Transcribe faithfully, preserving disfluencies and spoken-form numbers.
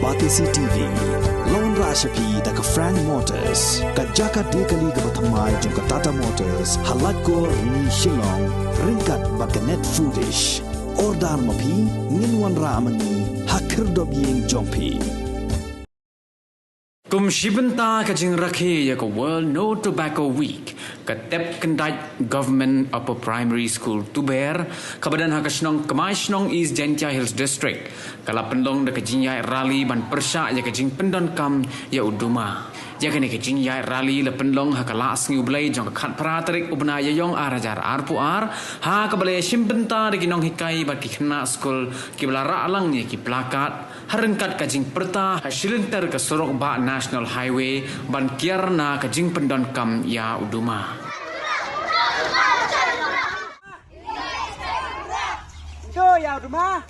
Batesi T V, la wanrah sha phi da ka Frank Motors, ka jaka die kali kaba thymmai jong ka Tata Motors, ha Laitkor, Rni, Shillong, ryngkat bad ka Net Foodish. Order ma phi, ngin wanrah ma ngi ha khyrdop ïing jong phi. Kum shi bynta ka jingrakhe ïa ka World No Tobacco Week, ka Tep Kyndait Government Upper Primary School, Tuber, kaba don ha ka shnong Kmai Shnong, East Jaintia Hills District, ka la pynlong da ka jingïaid rally ban pyrshah ïa ka jingpyndonkam ïa u duma. Ïa kane ka jingïaid rally la pynlong ha ka Laisngi U Blei jong ka khatphra tarik u bnai Ïaiong ar hajar arphew ar, ha kaba la ïashim bynta da ki nonghikai bad ki khynnah skul kiba la rah lang ïa ki plakat, ha ryngkat ka jingpyrta ha shilynter ka surok bah National Highway ban kiar na ka jingpyndonkam ïa u duma. Ïa u duma.